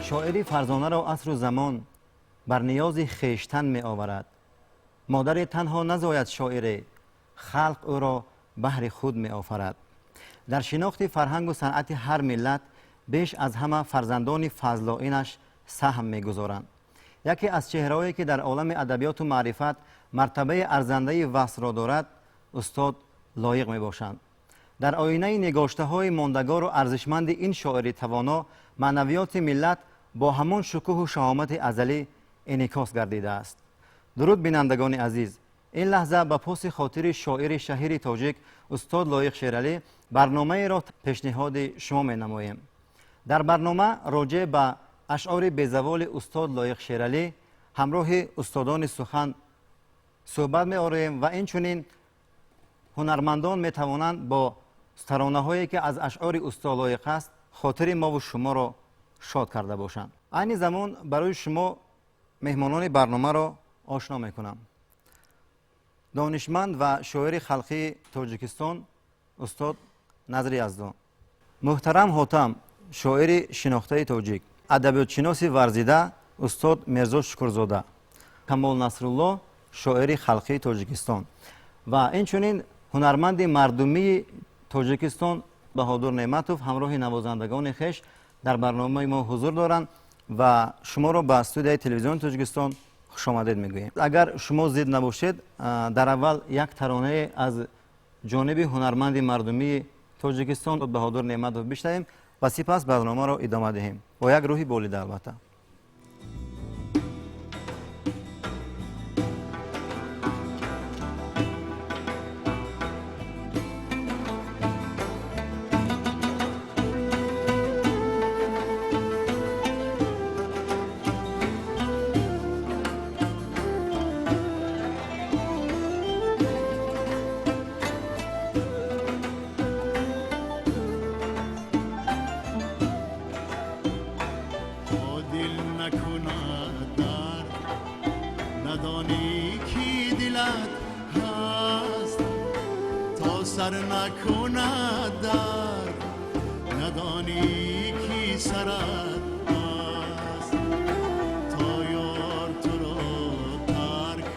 Шоири фарзонаро асру замон бар ниёзи хештан меоварад. Модаре танҳо назояд шоире, халқ ӯро баҳри худ меофарад. Дар шинохти фарҳангу санъати ҳар миллат беш аз ҳама фарзандони фазлоинаш саҳм мегузоранд. Яке аз чеҳраҳое ки дар олами адабиёту маърифат мартабаи арзандаи васрро дорад, устод Лоиқ мебошанд. Дар оинаи нигоштаҳои мондагору арзишманди ин шоири тавоно маънавиёти миллат бо ҳамон шукӯҳу шаҳомати азалӣ инъикос гардидааст. Дуруд, бинандагони азиз! Ин лаҳза ба поси хотири шоири шаҳири тоҷик устод Лоиқ Шералӣ барномаеро пешниҳоди шумо менамоем. Дар барнома роҷеъ ба ашъори безаволи устод Лоиқ Шералӣ ҳамроҳи устодони сухан суҳбат меорем ва инчунин ҳунармандон метавонанд бо таронаҳое ки аз ашъори устод Лоиқ аст хотири мову шуморо шод карда бошанд. Айни замон барои шумо меҳмонони барномаро ошно мекунам. Донишманд ва шоири халқии Тоҷикистон устод Назри Яздон, муҳтарам Ҳотам, шоири шинохтаи тоҷик, адабиётшиноси варзида устод Мирзо Шукурзода, Камол Насрулло, шоири халқии Тоҷикистон ва инчунин ҳунарманди мардумии Тоҷикистон Баҳодур Неъматов ҳамроҳи навозандагони хеш дар барномаи мо ҳузур доранд ва шуморо ба студияи телевизиони Тоҷикистон хушомадед мегӯем. Агар шумо зид набошед, дар аввал як таронае аз ҷониби ҳунарманди мардумии Тоҷикистон Баҳодур Неъматов бишнавем ва сипас барномаро идома диҳем бо як рӯҳи болида албатта. سر نکند درد، ندانی کی سرت هست. تا یار تو را ترک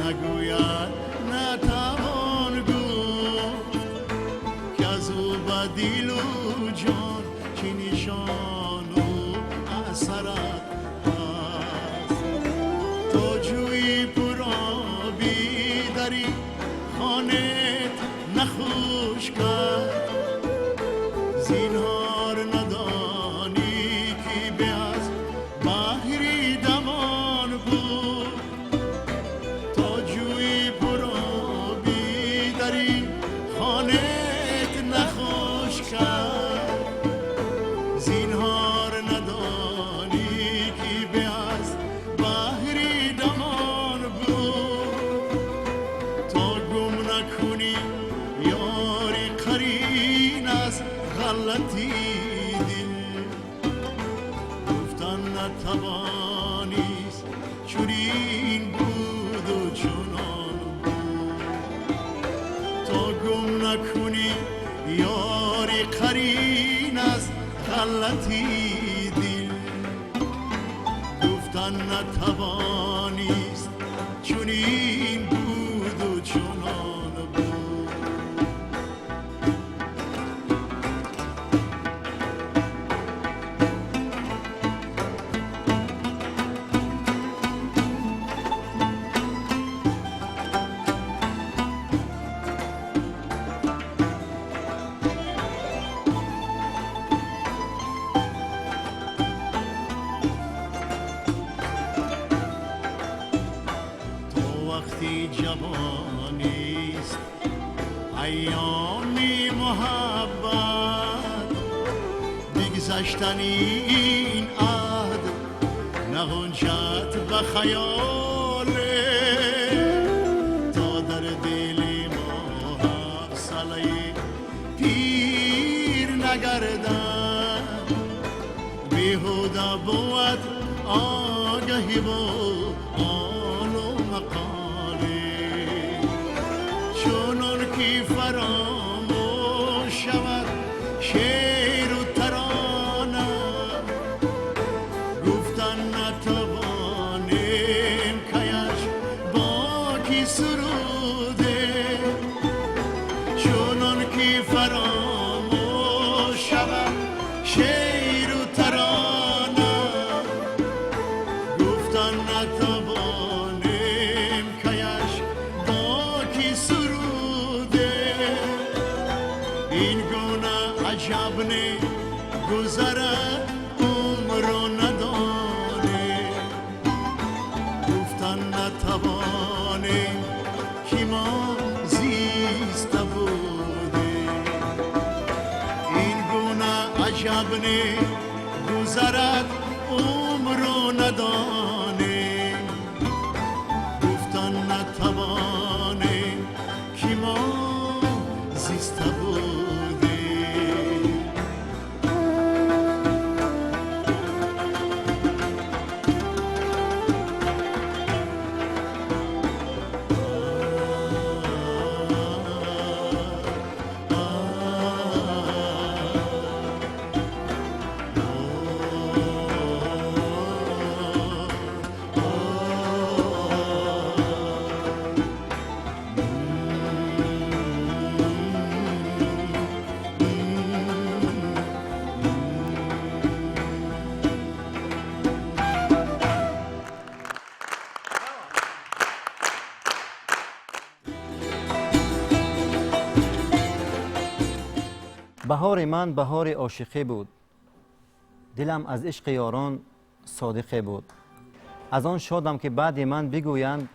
نگوید نتوان گفت که از او به دل و جان چی نشان و اثرت هست. تا جویی پر آبی دری خانه نخوش کرد، زینهار ندانی که به از بحری دمان بود. تا جویی پر آبی دری خانه‌ت نخوش کرد، زینهار ندانی که به از بحری دمان بود. تا گم نکنی یاری قرین از غلطی دل، گفتن نتوانیست چنین بود و چنان بود. تا گم نکنی یاری قرین از غلطی دل، گفتن نتوانیست چنین بود و چنان بود. وقتی جوانیست ایامی محبت، بگذشتن این عهد نغنجد به خیال. تا در دل ما حوصله پیر نگردد، بیهوده بود آگهی و آن و مقاله. چونان که فراموش شود شعر و ترانه، شعر و ترانه گفتن نتوانیم کیش با کی سروده این گونه عجب نه گذرد عمر و ندانه گفتن نتوانیم که ما زیسته بودیم این گونه عجب نه گذرد عمر و ندانیم گفتن نتوانیم که ما زیسته بودیم. Баҳори ман баҳори ошиқӣ буд, дилам аз ишқи ёрон содиқе буд. Аз он шодам ки баъди ман бигӯянд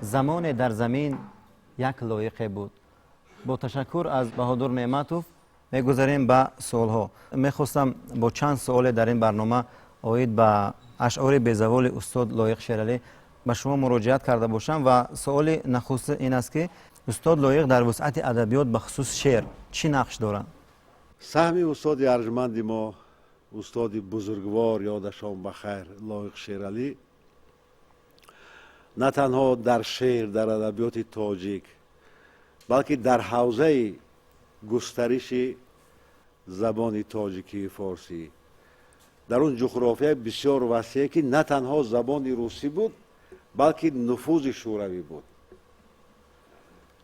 замоне дар замин як лоиқе буд. Бо ташаккур аз Баҳодур Неъматов мегузарем ба суолҳо. Мехостам бо чанд суоле дар ин барнома оид ба ашъори безаволи устод Лоиқ Шералӣ ба шумо муроҷиат карда бошам ва суоли нахуст ин аст ки устод Лоиқ дар вусъати адабиёт ба хусус шеър чӣ нақш доранд? Саҳми устоди арҷманди мо, устоди бузургвор, ёдашон ба хайр, Лоиқ Шералӣ, на танҳо дар шеър, дар адабиёти тоҷик, балки дар ҳавзаи густариши забони тоҷикии форсӣ, дар он ҷуғрофияи бисёр васеъе ки на танҳо забони русӣ буд, балки нуфузи шӯравӣ буд,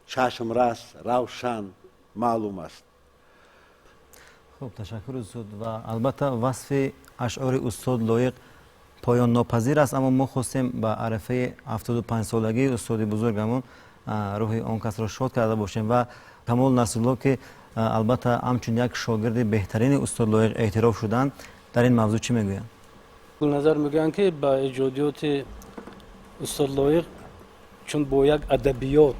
чашмрас, равшан маълум аст. Хуб, ташаккур устод. Ва албатта васфи ашъори устод Лоиқ поённопазир аст, аммо мо хостем ба арафаи 75-солагии устоди бузургамон рӯҳи он касро шод карда бошем ва Камол Насрулло ки албатта ҳамчун як шогирди беҳтарини устод Лоиқ эътироф шуданд, дар ин мавзӯъ чӣ мегӯянд? Гулназар мегӯянд ки ба эҷодиёти устод Лоиқ чун бо як адабиёт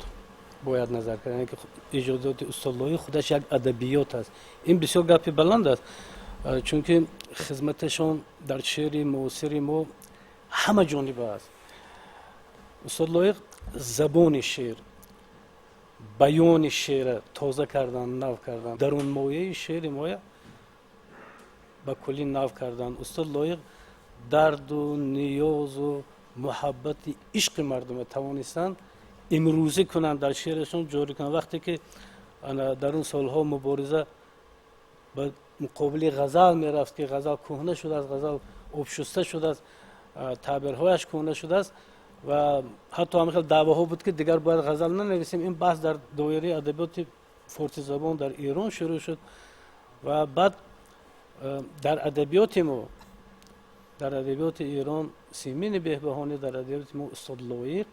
бояд назар кард, яъне ки эҷодиёти устод Лоиқ худаш як адабиёт аст. Ин бисёр гапи баланд аст, чунки хизматашон дар шеъри муосири мо ҳама ҷониба аст. Устод Лоиқ забони шеър, баёни шеъра тоза кардан, нав кардан, дарунмояи шеъри моя ба куллӣ нав кардан. Устод Лоиқ дарду ниёзу муҳаббати ишқи мардума тавонистанд имрӯзӣ кунанд, дар шеърашон ҷорӣ кунанд. Вақте ки дар он солҳо мубориза ба муқобили ғазал мерафт, ки ғазал кӯҳна шудааст, ғазал обшуста шудааст, таъбирҳояш кӯҳна шудааст ва ҳатто ҳамин хел даъвоҳо буд ки дигар бояд ғазал нанависем. Ин баҳс дар доираи адабиёти форсизабон дар Эрон шурӯъ шуд ва баъд дар адабиёти мо, дар адабиёти Эрон Симини Беҳбаҳонӣ, дар адабиёти мо устод Лоиқ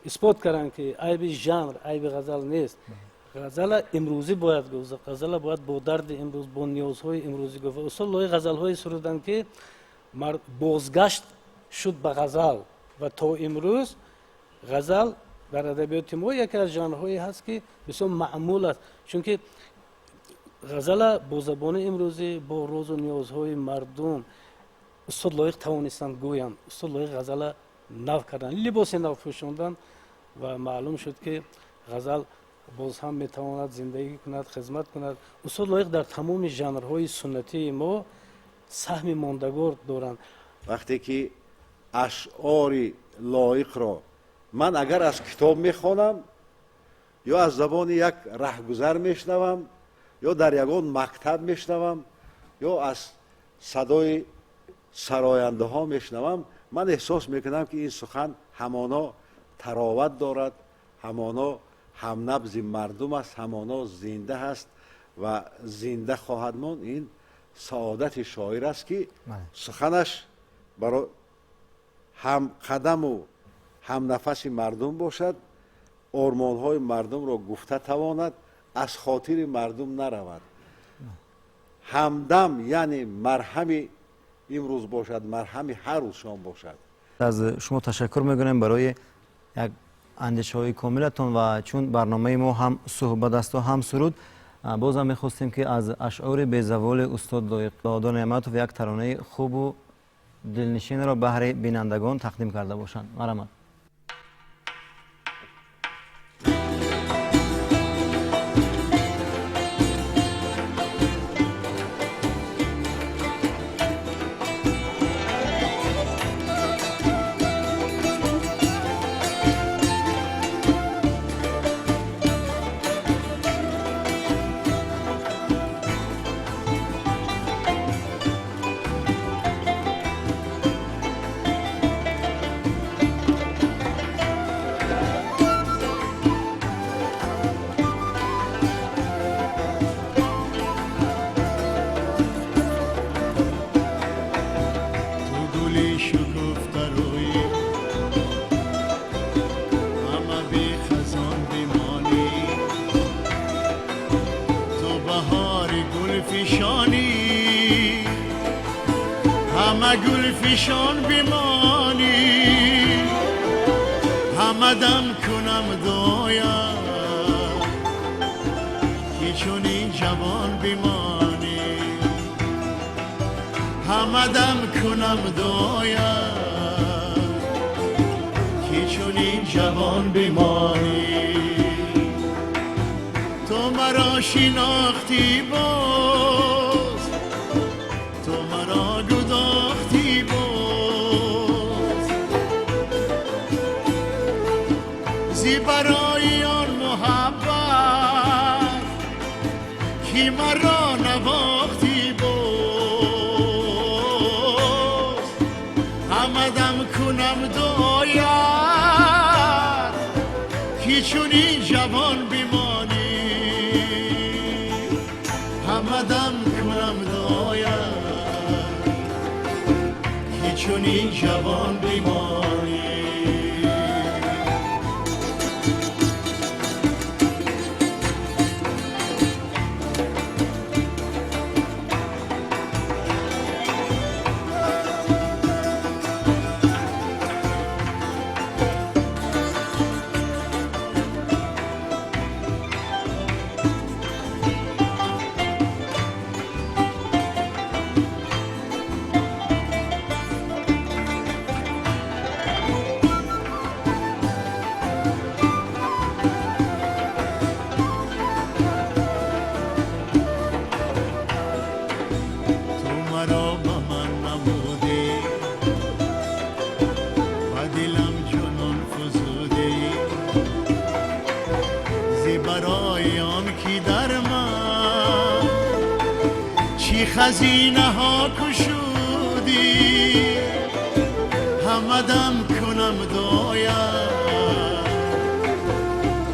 исбот карданд ки айби жанр, айби ғазал нест. Ғазала имрӯзӣ бояд гуфт, ғазала бояд бо дарди имрӯз, бо ниёзҳои имрӯзӣ гуфт. Ва устод Лоиқ ғазалҳое суруданд ки бозгашт шуд ба ғазал ва то имрӯз ғазал дар адабиёти мо яке аз жанрҳое ҳаст ки бисёр маъмул аст, чунки ғазала бо забони имрӯзӣ, бо розу ниёзҳои мардум устод Лоиқ тавонистанд гӯянд. Устод Лоиқ ғазала нав карданд, либоси нав пӯшонданд ва маълум шуд ки ғазал боз ҳам метавонад зиндагӣ кунад, хизмат кунад. Устод Лоиқ дар тамоми жанрҳои суннатии мо саҳми мондагор доранд. Вақте ки ашъори Лоиқро ман агар аз китоб мехонам ё аз забони як раҳгузар мешнавам ё дар ягон мактаб мешнавам ё аз садои сарояндаҳо мешнавам, ман эҳсос мекунам ки ин сухан ҳамоно тароват дорад, ҳамоно ҳамнабзи мардум аст, ҳамоно зинда ҳаст ва зинда хоҳад монд. Ин Саодати шоир аст, ки суханаш барои ҳамқадаму ҳамнафаси мардум бошад, ормонҳои мардумро гуфта тавонад, аз хотири мардум наравад. Ҳамдам, яъне марҳами имрӯз бошад, марҳами ҳар рӯзшон бошад. Аз шумо ташаккур мекунем барои як андешаҳои комилатон ва чун барномаи мо ҳам суҳбат аст ва ҳам суруд, бозам мехостем, ки аз ашъори безаволи устод Лоиқ Баҳодур Неъматов як таронаи хубу дилнишинро баҳри бинандагон тақдим карда бошанд. Марҳамат. گلفشان بمانی، همه دم کنم دعایا که چنین جوان بمانی، همه دم کنم دعایا که چنین جوان بمانی. تو مرا شناختی باز، تو مرا گداختی باز، زی برای آن محبت که مرا نواختی باز، همه دم کنم دعایت که چنین جوان بمانی، همه دم کنم دعایت که چنین جوان بمانی. خزینه ها کشودی، همه دم کنم دعایا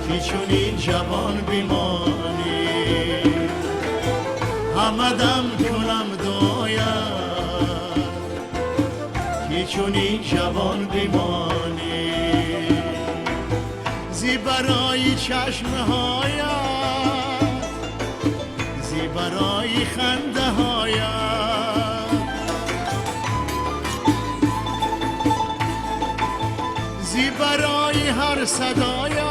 که چنین جوان بمانی، همه دم کنم دعایا که چنین جوان بمانی. زی برای چشمهایت، زی برای خنده هایت، زی برای هر صدایت،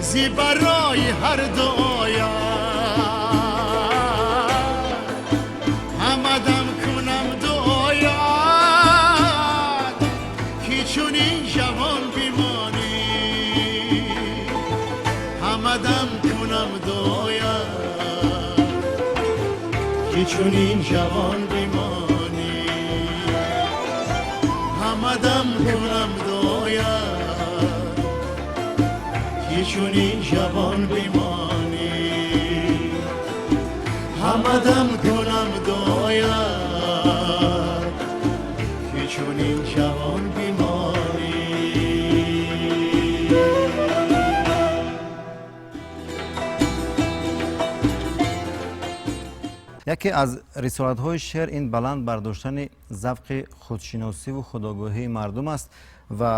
زی برای هر دعایت، همه دم کنم دعایت که چنین جوان بمانی، همه دم کنم دعایت که چنین جوان بمانی، همه دم کنم دعایت که چنین جوان بمانی، همه دم کنم دعایت که چنین جوان بمانی. Яке аз рисолатҳои шеър ин баланд бардоштани завқи худшиносиву худогоҳии мардум аст ва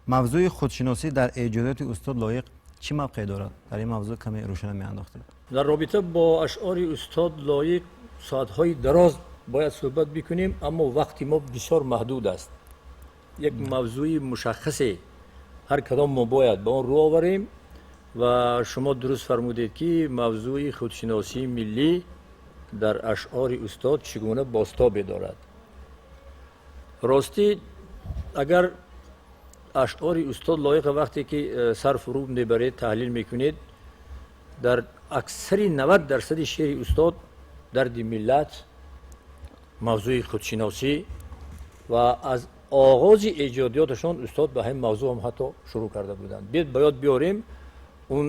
мавзӯи худшиносӣ дар эҷодиёти устод Лоиқ чӣ мавқеъ дорад? Дар ин мавзӯъ каме рӯшана меандохтед. Дар робита бо ашъори устод Лоиқ соатҳои дароз бояд суҳбат бикунем, аммо вақти мо бисёр маҳдуд аст. Як мавзӯи мушаххасе ҳар кадом мо бояд ба он рӯ оварем ва шумо дуруст фармудед, ки мавзӯи худшиносии миллӣ дар ашъори устод чӣ гуна бозтобе дорад. Ростӣ, агар ашъори устод Лоиқа вақте ки сар фурӯ мебаред, таҳлил мекунед, дар аксари 90% шеъри устод дарди миллат, мавзӯи худшиносӣ ва аз оғози эҷодиёташон устод ба ҳамин мавзӯъ ҳам ҳатто шурӯъ карда буданд. Биёед ба ёд биёрем он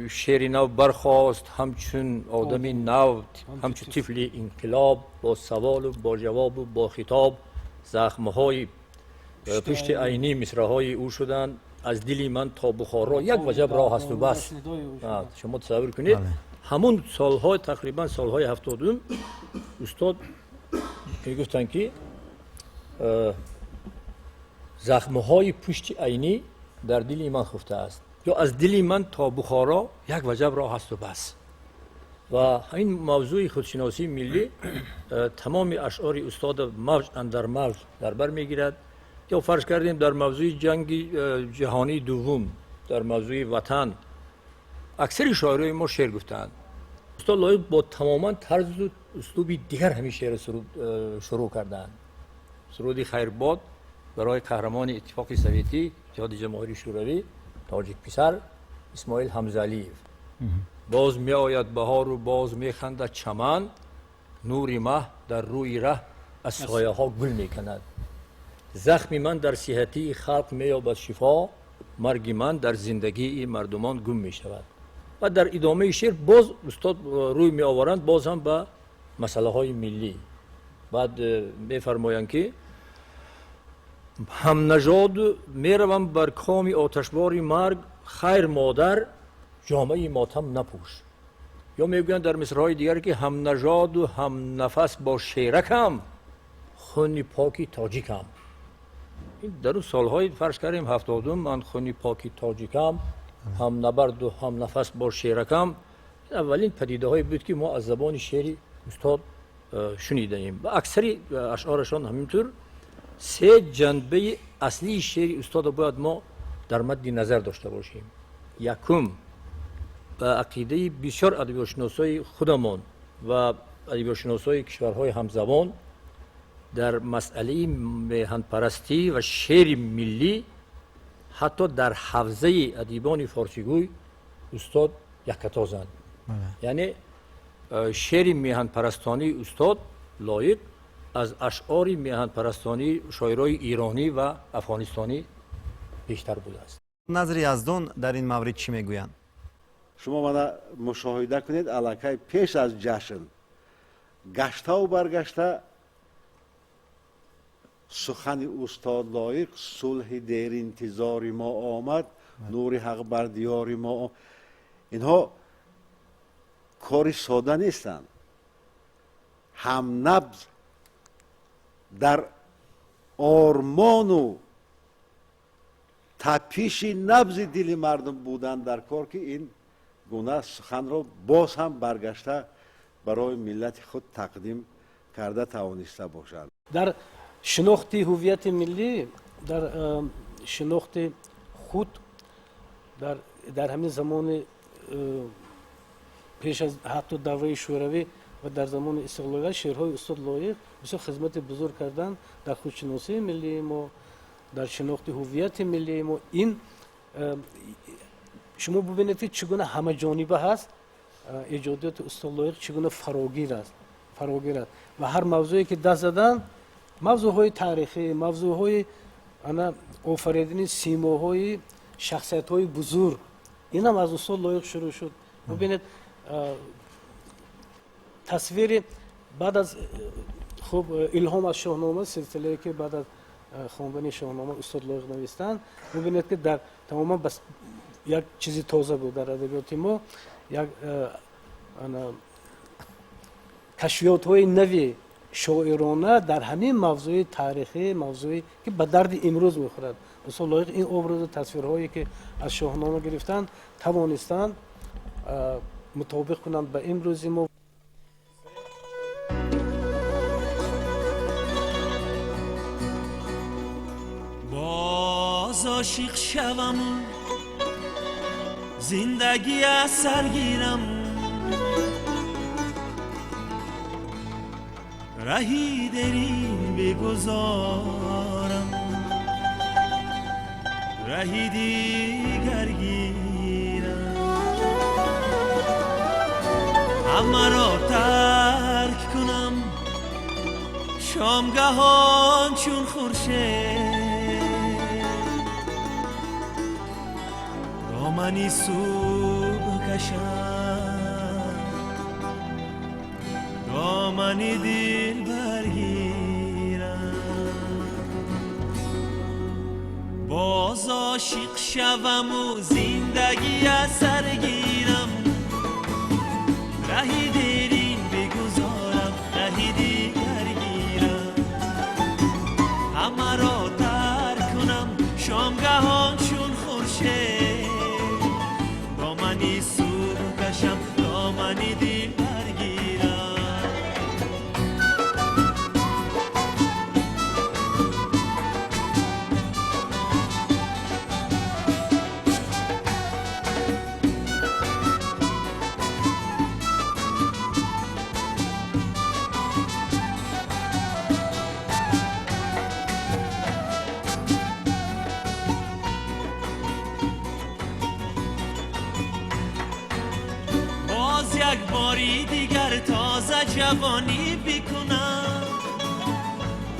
шеъри нав: бархост ҳамчун одами нав, ҳамчун тифли инқилоб, бо саволу бо ҷавобу бо хитоб, захмҳои пушти айнӣ мисраҳои ӯ шуданд, аз дили ман то Бухоро як ваҷаб роҳ ҳасту бас. Шумо тасаввур кунед, ҳамун солҳо, тақрибан солҳои 70-ум, устод мегуфтанд, ки захмҳои пушти айнӣ дар дили ман хуфтааст ё аз дили ман то Бухоро як ваҷаб роҳ ҳасту бас. Ва ҳамин мавзӯи худшиносии миллӣ тамоми ашъори устода мавҷ андар мавҷ дар бар мегирад. Ё фарз кардем, дар мавзӯи ҷанги ҷаҳонии дуввум, дар мавзӯи ватан аксари шоирои мо шеър гуфтаанд. Устод Лоиқ бо тамоман тарзу услуби дигар ҳамин шеърро шурӯъ кардаанд. Суруди хайрбод барои қаҳрамони Иттифоқи Советӣ, Иттиҳоди Ҷамоҳири Шӯравӣ, тоҷикписар Исмоил Ҳамзалиев: боз меояд баҳору боз механдад чаман, нури маҳ дар рӯи раҳ аз сояҳо гул мекунад, захми ман дар сиҳатии халқ меёбад шифо, марги ман дар зиндагии мардумон гум мешавад. Ва дар идомаи шеър боз устод рӯй меоваранд боз ҳам ба масъалаҳои миллӣ. Баъд мефармоянд, ки ҳамнажоду меравам бар коми оташбори марг, хайр, модар, ҷомаи мотам напӯш. Ё мегӯянд дар мисраҳои дигар, ки ҳамнажоду ҳамнафас бо шеракам, хуни поки тоҷикам. Ин дар он солҳои, фарз кардем, 70-ум, ман хуни поки тоҷикам, ҳамнабарду ҳамнафас бо шеракам, аввалин падидаҳое буд, ки мо аз забони шеъри устод шунидаем. Ва аксари ашъорашон ҳамин тур. Се ҷанбаи аслии шеъри устодро бояд мо дар мадди назар дошта бошем. Якум, ба ақидаи бисёр адабиётшиносҳои худамон ва адабиётшиносҳои кишварҳои ҳамзабон, дар масъалаи меҳанпарастӣ ва шеъри миллӣ ҳатто дар ҳавзаи адибони форсигӯй устод яккатозанд. Яъне шеъри меҳанпарастонии устод Лоиқ аз ашъори меҳанпарастонии шоирои иронӣ ва афғонистонӣ бештар будааст. Назри Яздон дар ин маврид чӣ мегӯянд? Шумо мана мушоҳида кунед, аллакай пеш аз ҷашн гаштаву баргашта сухани устод Лоиқ: сулҳи деринтизори мо омад, нури ҳақ бар диёри мо. Инҳо кори сода нестанд. Ҳамнабз дар ормону тапиши набзи дили мардум будан дар кор, ки ин гуна суханро боз ҳам баргашта барои миллати худ тақдим карда тавониста бошад. Дар шинохти ҳуввияти миллӣ, дар шинохти худ, дар ҳамин замони пеш аз ҳатто давраи Шӯравӣ ва дар замони истиқлолият шеърҳои устод Лоиқ бисёр хизмати бузург карданд дар худшиносии миллии мо, дар шинохти ҳуввияти миллии мо. Ин шумо бубинед, ки чӣ гуна ҳамаҷониба ҳаст эҷодиёти устод Лоиқ, чӣ гуна фарогир аст ва ҳар мавзӯе ки даст заданд, мавзӯъҳои таърихӣ, мавзӯъҳои ана офаридани симоҳои шахсиятҳои бузург, инам аз устод Лоиқ шурӯъ шуд. Бубинед, тасвири баъд аз хуб илҳом аз Шоҳнома, силсилае ки баъд аз хондани Шоҳнома устод Лоиқ навистанд, бубинед, ки дар тамоман як чизи тоза буд дар адабиёти мо, як Кашфиётҳои нави шоирона дар ҳамин мавзӯи таърихӣ, мавзӯе ки ба дарди имрӯз мехӯрад. Устод Лоиқ ин образу тасвирҳое ки аз Шоҳнома гирифтанд, тавонистанд мутобиқ кунанд ба имрӯзи мо. Боз ошиқ шавам, зиндагӣ аз сар гирам, раҳи дерин бигузорам, раҳи дигар гирам, ҳамаро тарк кунам, шомгаҳон чун хуршед домани субҳ кашам, домани дил баргирам, боз ошиқ шаваму зиндагӣ аз сар гирам, раҳи дерин бигузорам, раҳи дигар гирам, ҳамаро тарк кунам, шомгаҳон чун хуршед домани субҳ кашам, домани дил баргирам. باز یک باری دیگر تازه جوانی بکنم،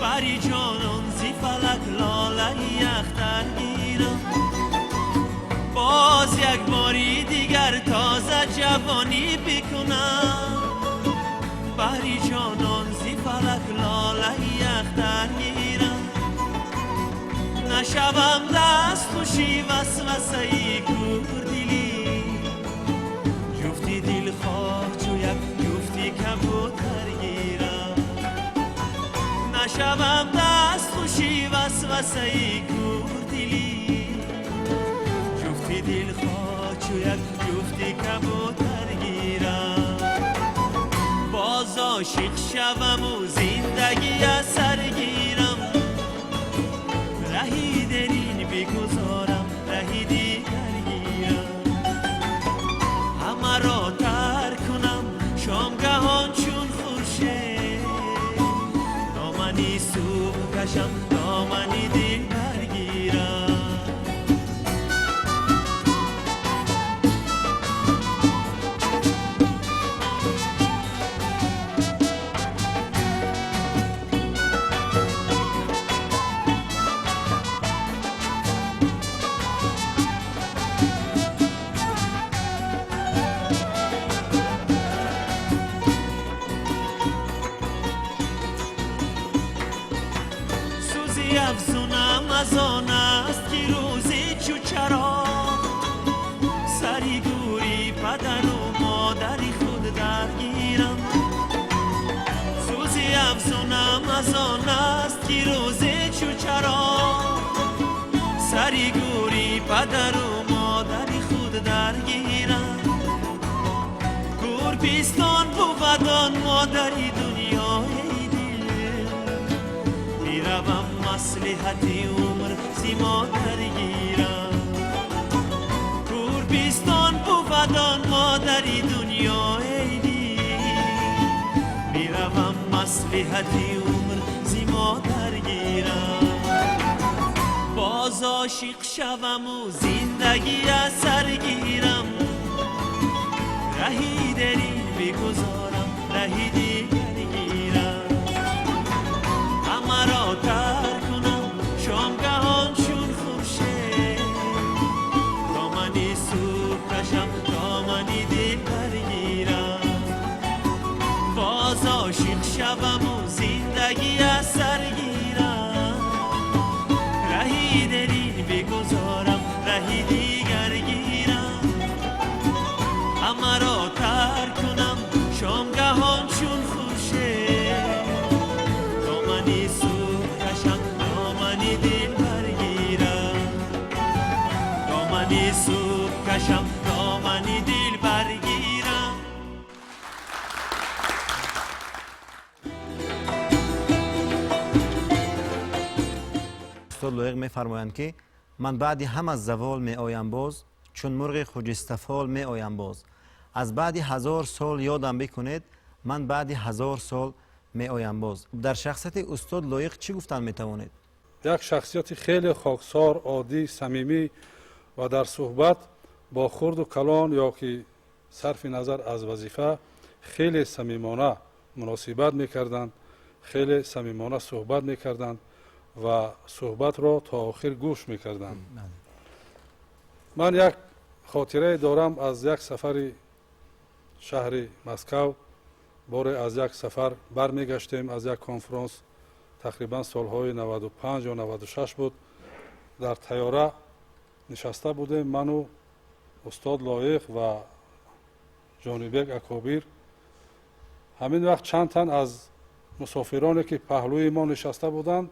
بری جانان زی فلک لاله اختر گیرم، باز یک باری دیگر تازه جوانی بکنم، بری جانان زی فلک لاله اختر گیرم، نشوم دست خوشی وسوسه ای کوردلی، جفتی دلخواه چو یک جفتی کبوتر گیرم، نشوم دست خوشی وسوسه ای کوردلی، جفتی دلخواه چو یک جفتی کبوتر گیرم، باز عاشق شوم و زندگی از سر گیرم، رهی درین بگذارم، رهی دیگر گیرم، همه را ترک کنم، شامگهان چون خورشید دامنی صبح کشم، دامنی دل برگیرم. افزونم از آن است که روزی چو چراغ سری گوری پدر و مادری خود درگیرم، سوزی افزونم از آن است که روزی چو چراغ سری گوری پدر و مادری خود درگیرم، گور پیستان بود آن مادری دنیای دل، میروم مصلحت عمر زی مادر گیرم، گور بیستان بود آن مادری دنیای دل، میروم مصلحت عمر زی مادر گیرم، باز عاشق شوم و زندگی از سر گیرم، رهی درین بگذارم، رهی دیگر گیرم، همه را ترک کنم، شامگهان چون خورشید دامنی صبح کشم، دامنی دل برگیرم، باز عاشق شوم و زندگی از سر گیرم، رهی درین بگذارم، رهی دیگر گیرم، همه را ترک کنم، شامگهان چون خورشید Домани субҳ кашам, домани дил баргирам. Домани субҳ кашам, домани дил баргирам. Устод Лоиқ мефармоянд, ки ман баъди ҳама завол меоям боз, чун мурғи хуҷистафол меоям боз. Аз баъди 1000 сол ёдам бикунед, ман баъди 1000 сол меоям боз. Дар шахсияти устод Лоиқ чӣ гуфтан метавонед? Як шахсияти хеле хоксор, оддӣ, самимӣ ва дар суҳбат бо хурду калон ё ки сарфи назар аз вазифа хеле самимона муносибат мекарданд, хеле самимона суҳбат мекарданд ва суҳбатро то охир гӯш мекарданд. Ман як хотирае дорам аз як сафари шаҳри Москав. Боре аз як сафар бармегаштем, аз як конфронс, тақрибан солҳои 95 ё 96 буд. Дар тайёра нишаста будем ману устод Лоиқ ва Ҷонибек Акобир. Ҳамин вақт чанд тан аз мусофироне ки паҳлӯи мо нишаста буданд,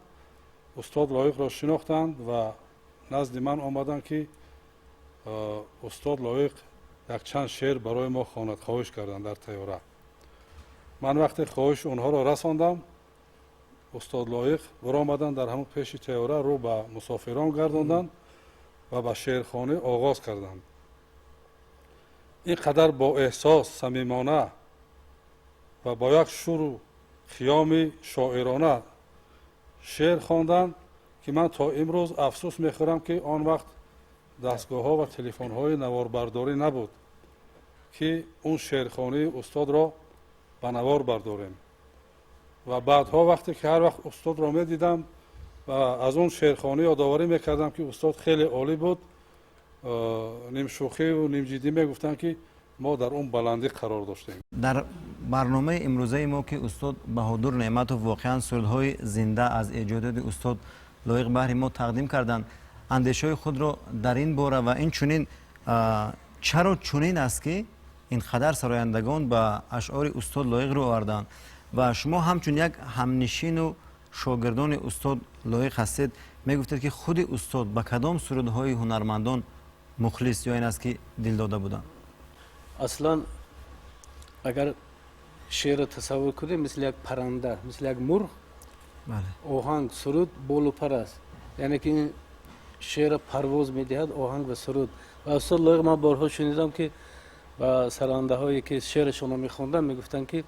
устод Лоиқро шинохтанд ва назди ман омаданд, ки устод Лоиқ якчанд шеър барои мо хонад, хоҳиш карданд дар тайёра. Ман вақте хоҳиши онҳоро расондам, устод Лоиқ баромаданд дар ҳамон пеши тайёра, рӯ ба мусофирон гардонданд ва ба шеърхонӣ оғоз карданд. Ин қадар бо эҳсос, самимона ва бо як шӯру хиёми шоирона шеър хонданд, ки ман то имрӯз афсӯс мехӯрам, ки он вақт дастгоҳҳо ва телефонҳои наворбардорӣ набуд, ки он шеърхонии устодро ба навор бардорем. Ва баъдҳо вақте ки ҳар вақт устодро медидам ва аз он шеърхонӣ ёдоварӣ мекардам, ки устод хеле олӣ буд, нимшӯхиву нимҷиддӣ мегуфтанд, ки мо дар он баландӣ қарор доштем. Дар барномаи имрӯзаи мо, ки устод Баҳодур Неъматов воқеан сурудҳои зинда аз эҷодиёти устод Лоиқ баҳри мо тақдим карданд, андешаҳои худро дар ин бора ва инчунин чаро чунин аст, ки ин қадар сарояндагон ба ашъори устод Лоиқ рӯ оварданд ва шумо ҳамчун як ҳамнишину шогирдони устод Лоиқ ҳастед, мегуфтед, ки худи устод ба кадом сурудҳои ҳунармандон мухлис ё ин аст, ки дил дода буданд? Аслан агар шеърро тасаввур кунем, мисли як парранда, мисли як мурғ, оҳанг, суруд болу пар аст, яъне ки ин шеърро парвоз медиҳад оҳанг ва суруд. Ва устод Лоиқ, ман борҳо шунидам, ки ба сарандаҳое ки шеърашонро мехонданд, мегуфтанд, ки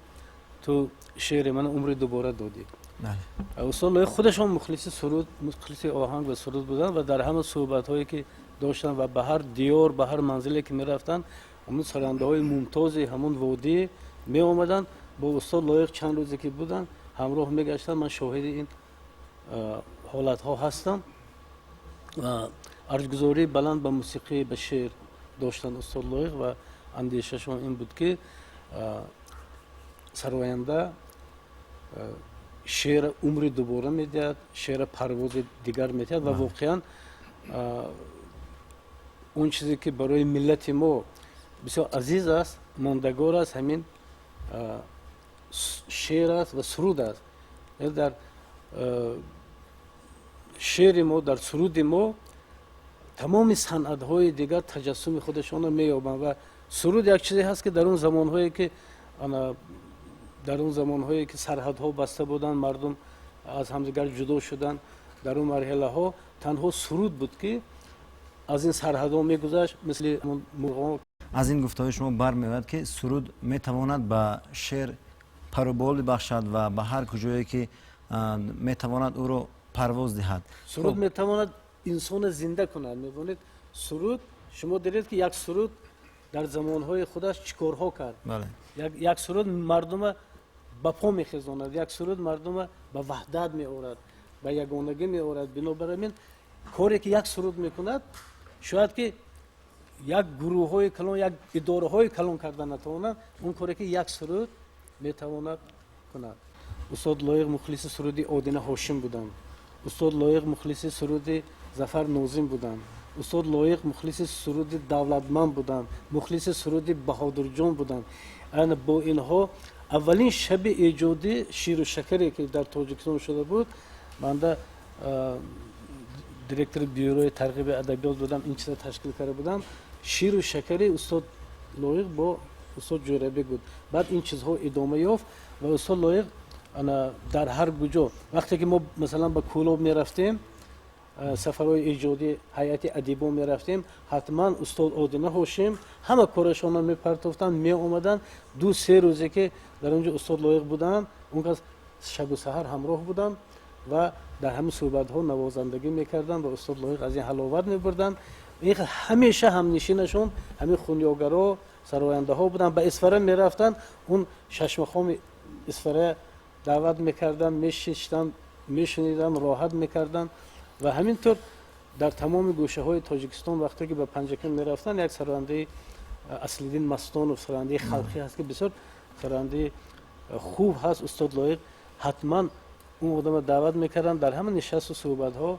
ту шеъри мана умри дубора додӣ. Устод Лоиқ худашон мухлиси суруд, мухлиси оҳанг ва суруд буданд ва дар ҳама суҳбатҳое ки доштанд ва ба ҳар диёр, ба ҳар манзиле ки мерафтанд, ҳамун сарандаҳои мумтози ҳамун водӣ меомаданд, бо устод Лоиқ чанд рӯзе ки буданд, ҳамроҳ мегаштанд. Ман шоҳиди ин ҳолатҳо ҳастам. Ва арҷгузории баланд ба мусиқӣ, ба шеър доштанд устод Лоиқ ва андешашон ин буд, ки сароянда шеъра умри дубора медиҳад, шеъра парвози дигар медиҳад. Ва воқеан он чизе ки барои миллати мо бисёр азиз аст, мондагор аст, ҳамин шеър аст ва суруд аст. Дар шеъри мо, дар суруди мо тамоми санъатҳои дигар таҷассуми худашонро меёбанд. Ва суруд як чизе ҳаст, ки дар он замонҳое ки сарҳадҳо баста буданд, мардум аз ҳамдигар ҷудо шуданд, дар он марҳилаҳо танҳо суруд буд, ки аз ин сарҳадҳо мегузашт, мисли мурғон. Аз ин гуфтаҳои шумо бармеояд, ки суруд метавонад ба шеър парубол бибахшад ва ба ҳар куҷое ки метавонад, ӯро парвоз диҳад. Суруд метавонад инсонро зинда кунад. Медонед, суруд, шумо дидед, ки як суруд дар замонҳои худаш чӣ корҳо кард. Як суруд мардума ба по мехезонад, як суруд мардума ба ваҳдат меорад, ба ягонагӣ меорад. Бинобар ин коре ки як суруд мекунад, шояд ки як гурӯҳҳои калон, як идораҳои калон карда натавонанд, он коре ки як суруд метавонад кунад. Устод Лоиқ мухлиси суруди Одина Ҳошим буданд, устод Лоиқ мухлиси суруди Зафар Нозим буданд, устод Лоиқ мухлиси суруди Давлатманд буданд, мухлиси суруди Баҳодурҷон буданд. Ана бо инҳо Аввалин шаби эҷодӣ ширу шакаре ки дар Тоҷикистон шуда буд, банда директори бюрои тарғиби адабиёт будам, ин чиза ташкил карда будам. Ширу шакари устод Лоиқ бо устод Ҷӯрабек буд. Баъд ин чизҳо идома ёфт ва устод Лоиқ ана дар ҳар куҷо, вақте ки мо масалан ба Кӯлоб мерафтем, сафарҳои эҷодӣ ҳайати адибон мерафтем, ҳатман устод Одина Ҳошим ҳама корашонро мепартофтанд, меомаданд. 2-3 рӯзе ки дар он ҷо устод Лоиқ буданд, он кас шабу саҳар ҳамроҳ буданд ва дар ҳамин суҳбатҳо навозандагӣ мекарданд ва устод Лоиқ аз ин ҳаловат мебурданд. Ҳамеша ҳамнишинашон ҳамин хунёгаро, сарояндаҳо буданд. Ба Исфара мерафтанд, он шашмақоми Исфара даъват мекарданд, мешиштанд, мешуниданд, роҳат мекарданд. Ва ҳамин тур дар тамоми гӯшаҳои Тоҷикистон вақте ки ба Панҷакент мерафтанд, як сарояндаи Аслиддин Мастонов, сарояндаи халқӣ ҳаст ки бисёр сарояндаи хуб ҳаст, устод Лоиқ ҳатман он одамро даъват мекарданд. Дар ҳама нишасту суҳбатҳо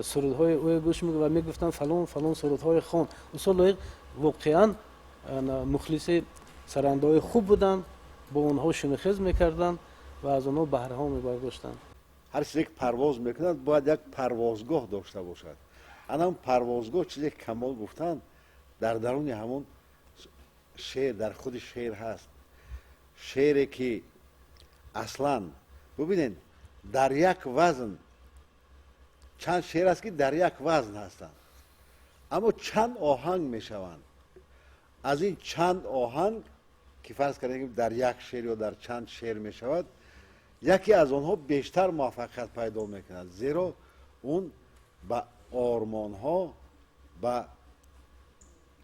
сурудҳои ӯ гӯш ва мегуфтанд фалон фалон сурудҳои хон. Устод Лоиқ воқеан мухлиси сарояндаҳои хуб буданд, бо онҳо шинохез мекарданд ва аз онҳо баҳраҳо мебардоштанд. Ҳар чизе ки парвоз мекунад бояд як парвозгоҳ дошта бошад. Ана он парвозгоҳ чизе ки Камол гуфтанд дар даруни ҳамон шеър, дар худи шеър ҳаст. Шеъре ки аслан бубинед, дар як вазн чанд шеър аст ки дар як вазн ҳастанд, аммо чанд оҳанг мешаванд. Аз ин чанд оҳанг ки фарз кардем дар як шеър ё дар чанд шеър мешавад, яке аз онҳо бештар муваффақият пайдо мекунад, зеро он ба ормонҳо, ба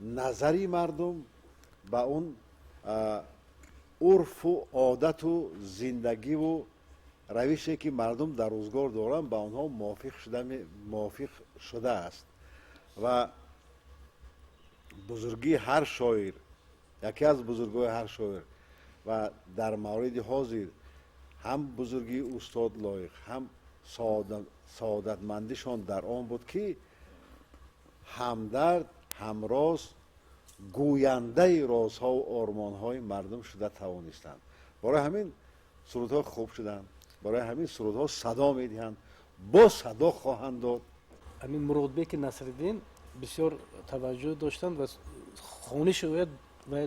назари мардум, ба он урфу одату зиндагиву равише ки мардум дар рӯзгор доранд, ба онҳо мувофиқ шудааст. Ва бузургии ҳар шоир, яке аз бузургҳои ҳар шоир ва дар мавриди ҳозир ҳам бузургии устод Лоиқ, ҳам саодатмандишон дар он буд ки ҳамдард, ҳамроз, гӯяндаи розҳову ормонҳои мардум шуда тавонистанд. Барои ҳамин сурудҳо хуб шуданд, барои ҳамин сурудҳо садо медиҳанд, боз садо хоҳанд дод. Ҳамин Муродбеки Насриддин бисёр таваҷҷӯҳ доштанд ва хониши ӯ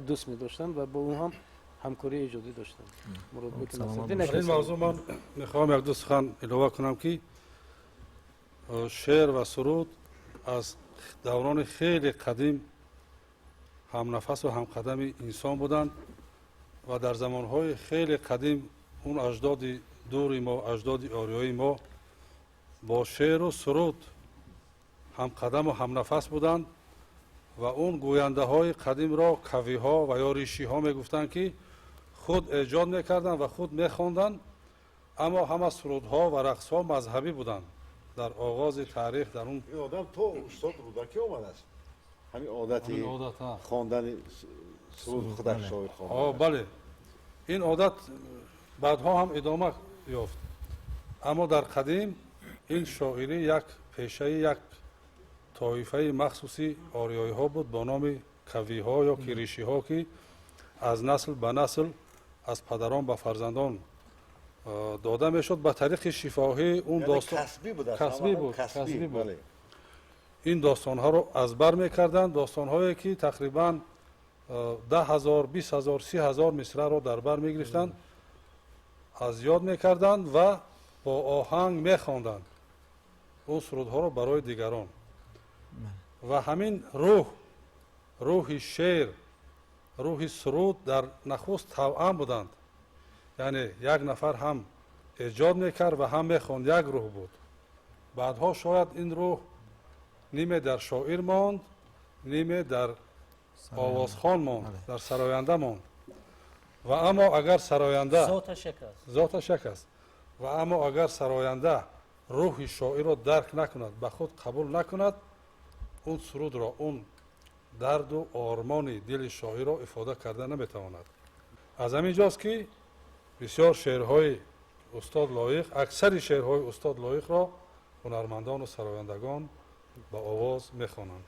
дӯст медоштанд ва бо ӯ ҳам ҳамкории эҷодӣ доштанд. Муродбеки Насриддин. Дар ин мавзӯъ ман мехоҳам як ду сухан илова кунам ки шеър ва суруд аз даврони хеле қадим ҳамнафасу ҳамқадами инсон буданд ва дар замонҳои хеле қадим он аҷдоди дури мо, аҷдоди ориёии мо бо шеъру суруд ҳамқадаму ҳамнафас буданд ва он гӯяндаҳои қадимро кавиҳо ва ё ришиҳо мегуфтанд ки худ эҷод мекарданд ва худ мехонданд, аммо ҳама сурудҳо ва рақсҳо мазҳабӣ буданд. Дар оғози таърих дар он ин одам то устод Рӯдакӣ омадааст, ҳамин одати хондани суруд худаш шоир хонд. Бале, ин одат баъдҳо ҳам идома ёфт, аммо дар қадим ин шоирӣ як пешаи як тоифаи махсуси ориёиҳо буд бо номи кавиҳо ё ки ришиҳо ки аз насл ба насл, аз падарон ба фарзандон дода мешуд ба тариқи шифоҳӣ. Он касбӣ буд. Ин достонҳоро аз бар мекарданд, достонҳое ки тақрибан 10 000, 20 000, 30 000 мисраро дар бар мегирифтанд, аз ёд мекарданд ва бо оҳанг мехонданд он сурудҳоро барои дигарон. Ва ҳамин рӯҳ, рӯҳи шеър, рӯҳи суруд дар нахуст тавъам буданд. Яъне як нафар ҳам эҷод мекард ва ҳам мехонд, як рӯҳ буд. Баъдҳо шояд ин рӯҳ ниме дар шоир монд, ниме дар овозхон монд, дар сароянда монд. Ва аммо агар сароянда зоташ як аст, ва аммо агар сароянда рӯҳи шоирро дарк накунад, ба худ қабул накунад, он сурудро, он дарду ормони дили шоирро ифода карда наметавонад. Аз ҳамин ҷост ки бисёр шеърҳои устод Лоиқ, аксари шеърҳои устод Лоиқро ҳунармандону сарояндагон ба овоз мехонанд.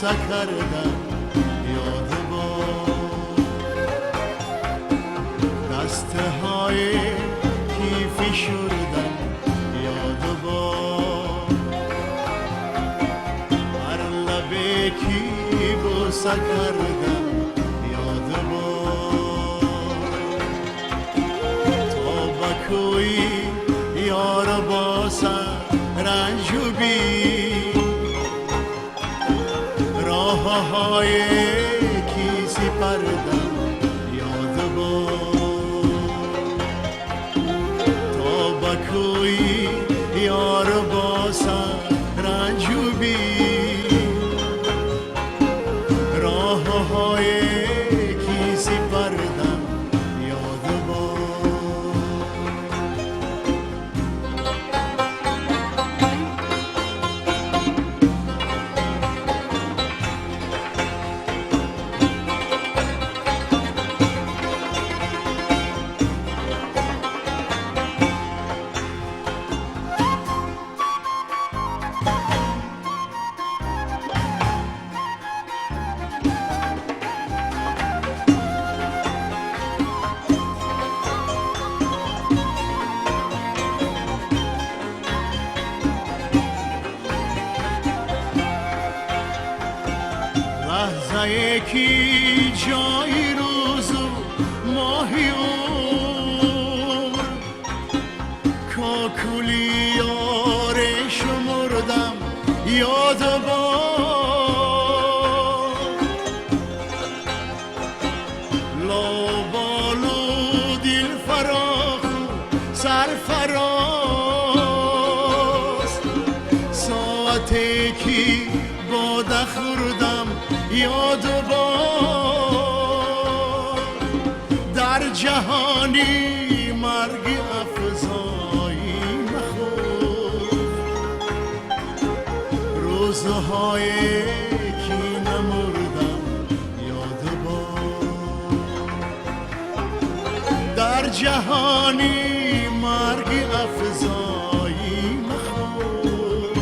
بوسه کردم یاد باد دسته های کی فشردم یاد باد هر لبه کی بوسه کردم یاد باد تا بکوی یار باسه رنج و بی راه‌های کی سپردم یاد باد تا بکوی یار باسه رنج و بی راه‌های کی سپردم یاد باد. لحظه کی جای روز و ماهی عمر کاکولی یار شمردم یاد باد لابالو دل فراخ و سرفراز ساعت کی باده خوردم یاد باد در جهانی مرگ افزایی مخور روزهای کی نمردم یاد باد در جهانی مرگ افزایی مخور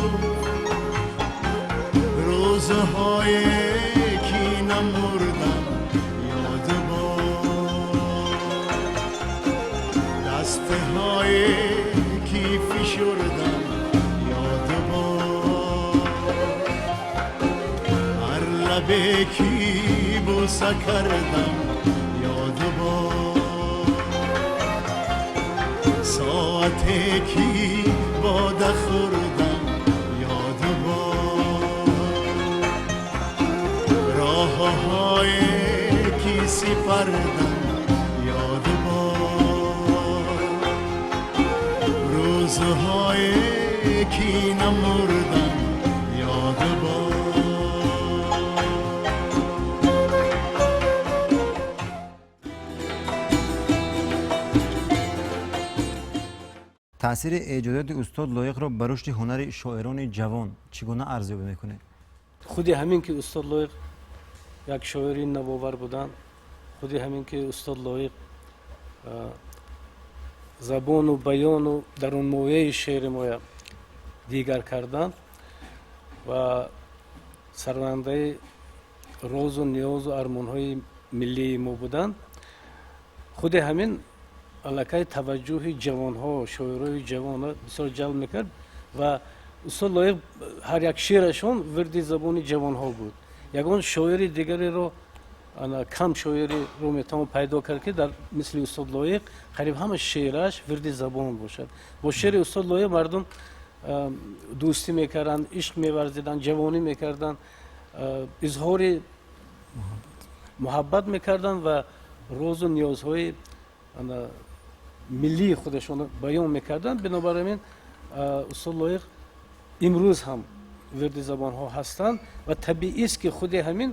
روزهای کی نمردم یاد باد دسته های کی فشردم یاد باد هر لبه کی بوسه کردم یاد باد ساعت کی باده خوردم یاد باد راه‌های کی سپردم یاد باد روزهای کی نمردم یاد باد. таъсири эҷодиёти устод Лоиқро ба рушди ҳунари шоирони ҷавон чӣ гуна арзёбӣ мекунед? Худи ҳамин ки устод Лоиқ як шоири навовар буданд, худи ҳамин ки устод Лоиқ забону баёну дарунмояи шеъри моя дигар карданд ва сарояндаи розу ниёзу армонҳои миллии мо буданд, худи ҳамин аллакай таваҷҷӯҳи ҷавонҳо, шоирои ҷавонро бисёр ҷалб мекард ва устод Лоиқ ҳар як шеърашон вирди забони ҷавонҳо буд. Ягон шоири дигареро кам шоиреро метавон пайдо кард ки дар мисли устод Лоиқ қариб ҳама шеъраш вирди забон бошад. Бо шеъри устод Лоиқ мардум дӯстӣ мекарданд, ишқ меварзиданд, ҷавонӣ мекарданд, изҳори муҳаббат мекарданд ва розу ниёзҳои миллии худашонро баён мекарданд. Бинобар ин устод Лоиқ имрӯз ҳам вирди забонҳо ҳастанд ва табиист ки худи ҳамин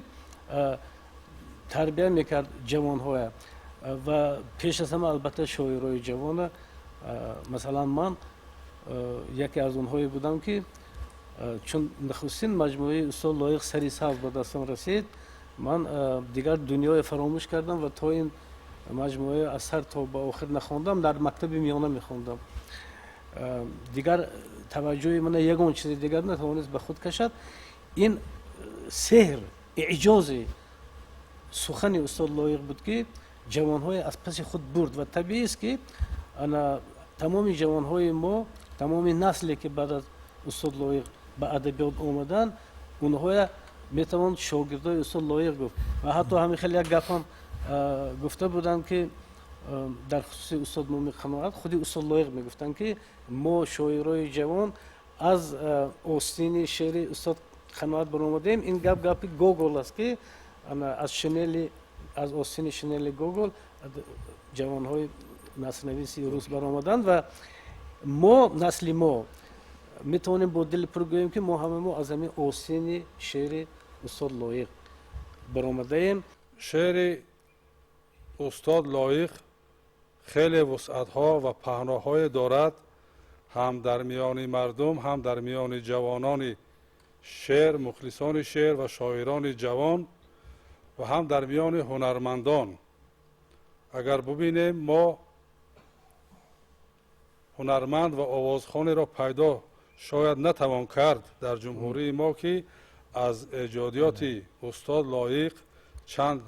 тарбия мекард ҷавонҳоя ва пеш аз ҳама албатта шоирои ҷавона. Масалан ман яке аз онҳое будам ки чун нахустин маҷмӯаи устод Лоиқ сари сабз ба дастам расид, ман дигар дунёе фаромӯш кардам ва то ин маҷмӯаи аз сар то ба охир нахондам, дар мактаби миёна мехондам. Дигар таваҷҷӯҳи мана ягон чизи дигар натавонист ба худ кашад. Ин Сеҳр, эъҷози сухани устод Лоиқ буд, ки ҷавонҳое аз паси худ бурд, ва табиист, ки ана тамоми ҷавонҳои мо, тамоми насле, ки баъд аз устод Лоиқ ба адабиёт омаданд, онҳоя метавон шогирдои устод Лоиқ гуфт. Ва ҳатто ҳамин хеле як гапам гуфта буданд, ки дар хусуси устод Мумин Қаноат худи устод Лоиқ мегуфтанд, ки мо, шоирои ҷавон, аз остини шеъри устод Қаноат баромадем. Ин гап гапи Гогол аст, ки аз шинели, аз остини шинели Гогол ҷавонҳои насрнависи рус баромаданд. Ва мо, насли мо, метавонем бо дили пур гӯем, ки мо ҳама мо аз ҳамин остини шеъри устод Лоиқ баромадаем. Шеъри устод Лоиқ хеле вусъатҳо ва паҳноҳое дорад, ҳам дар миёни мардум, ҳам дар миёни ҷавонони шеър, мухлисони шеър ва шоирони ҷавон, ва ҳам дар миёни ҳунармандон. Агар бубинем, мо ҳунарманд ва овозхонеро пайдо шояд натавон кард дар ҷумҳурии мо, ки аз эҷодиёти устод Лоиқ чанд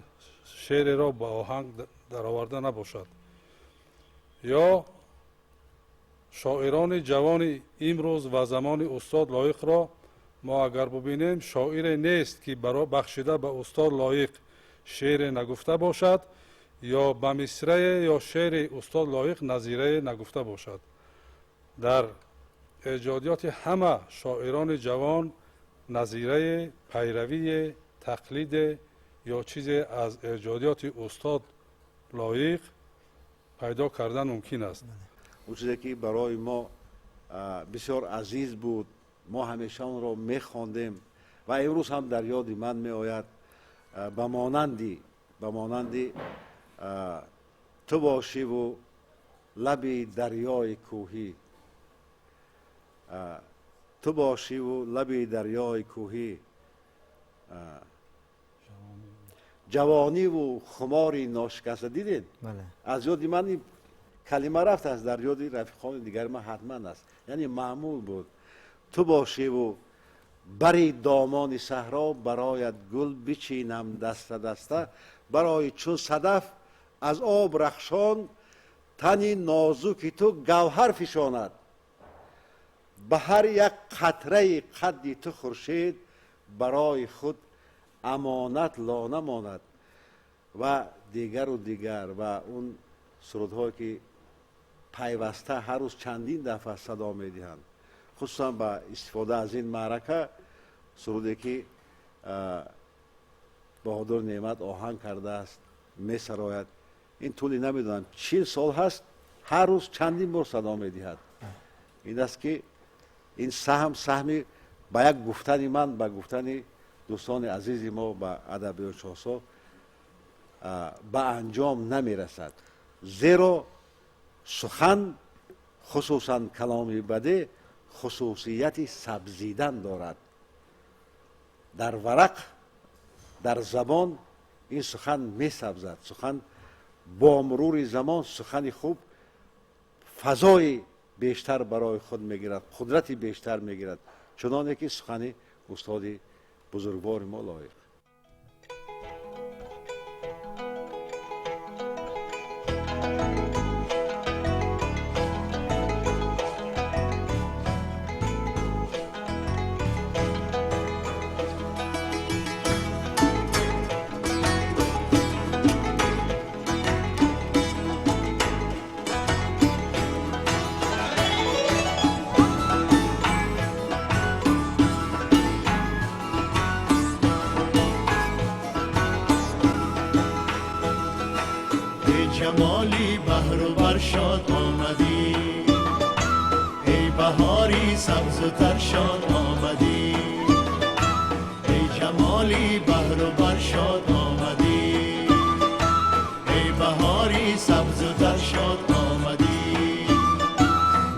шеъреро ба оҳанг дароварда набошад. Ё шоирони ҷавони имрӯз ва замони устод Лоиқро мо агар бубинем, шоире нест, ки бахшида ба устод Лоиқ шеъре нагуфта бошад ё ба мисрае ё шеъри устод Лоиқ назирае нагуфта бошад. Дар эҷодиёти ҳама шоирони ҷавон назирае, пайравие, тақлиде ё чизе аз эҷодиёти устод Лоиқ пайдо кардан мумкин аст. Он чизе, ки барои мо бисёр азиз буд, мо ҳамеша онро мехондем ва имрӯз ҳам дар ёди ман меояд, ба монанди «Ту бошиву лаби дарёи кӯҳӣ», «Ту бошиву лаби дарёи кӯҳӣ, ҷавониву хумори ношикаста». Дидед, аз ёди ман ин калима рафтааст, дар ёди рафиқони дигари ман ҳатман аст. Яъне маъмул буд: «Ту бошиву бари домони саҳро, бароят гул бичинам даста даста, барои чун садаф аз об рахшон, тани нозуки ту гавҳар фишонад, ба ҳар як қатраи қадди ту хуршед барои худ амонат лона монад», ва дигару дигар. Ва он сурудҳое, ки пайваста ҳар рӯз чандин дафъа садо медиҳанд, хусусан ба истифода аз ин маърака, суруде, ки Баҳодур Неъмат оҳанг кардааст, месарояд, ин тӯли намедонам 40 сол ҳаст, ҳар рӯз чандин бор садо медиҳад. Ин аст, ки ин саҳм, саҳми, ба як гуфтани ман, ба гуфтани дӯстони азизи мо, ба адабиётшиносо, ба анҷом намерасад, зеро сухан, хусусан каломи бадеъ, хусусияти сабзидан дорад. Дар варақ, дар забон ин сухан месабзад. Сухан бо мурури замон, сухани хуб фазои бештар барои худ мегирад, қудрати бештар мегирад, чуноне ки сухани устоди бузургвори мо Лоиқ. جمالی بهر و بر شاد آمدی، ای بهاری سبز و تر شاد آمدی. ای جمالی بهر و بر شاد آمدی، ای بهاری سبز و تر شاد آمدی.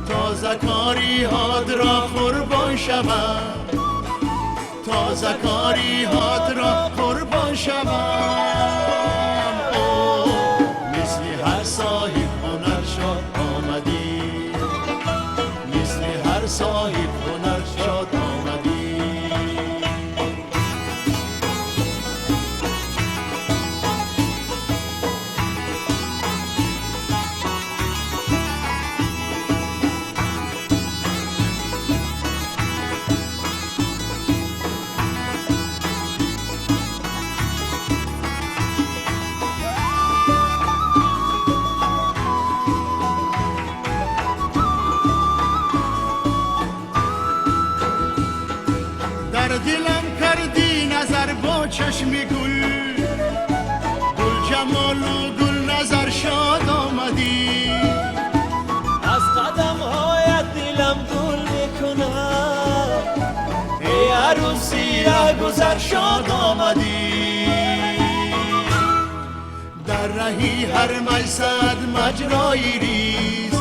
تازه کاری هات را قربان شوم، تازه کاری هات را قربان شوم. مثل هر صاحب هنر شاد آمدی، مثل هر صاحب هنر شاد آمدی. چشم گل، گل جمال و گل نظر شاد آمدی. از قدم هایت دلم گل میکند، ای عروسی گذر شاد آمدی. در رهی هر مشهد مجرای ریز،